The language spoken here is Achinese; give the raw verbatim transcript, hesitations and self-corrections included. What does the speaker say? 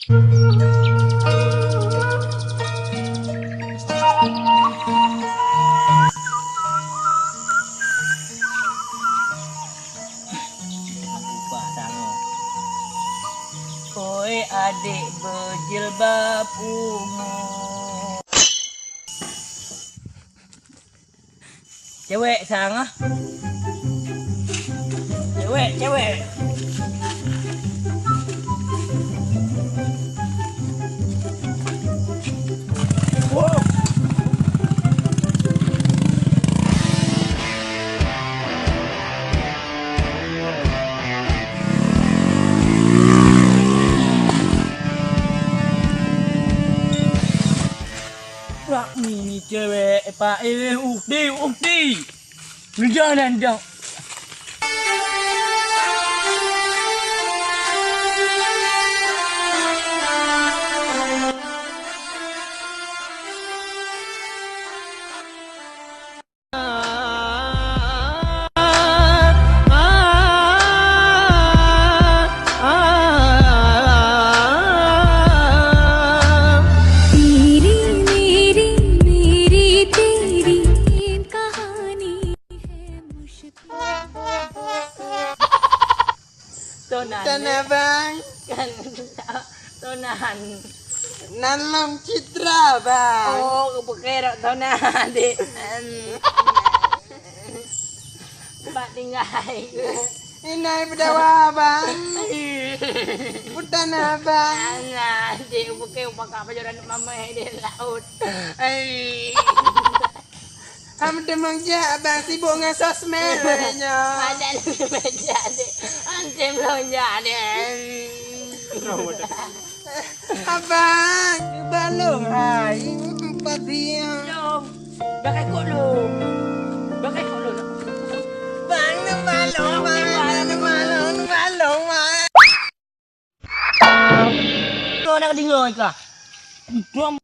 Oi adék beujilbab ungu. Cewek sang ah. Cewek, cewek. Wow. Rak mini cewek, eh, Pak, eh, ukti, ukti. Ngejar dan jak. तेरी मेरी, मेरी तेरी कहानी है मुश्किल। Tonan. Tonan, Bang. Kan, tonan. Nan lom Citra, Bang. Oh, keupeukirok tonan, dek. Em. Bak tinggai. Inai beudawa, Bang. Butan, Bang. Alah, dek, bukan pakak pajoran mamai di laut. Ai. Ham teumang jak, Abang sibuk ngon sosmed nyoe. Ada lu meja dek. Antem lo jak dek. Abang, balong hai, empat siang. Lo, pakai kok lo. Pakai kok lo. Bang, balong, bang, balong, balong, bang. Kau nak dengar kah? Tuan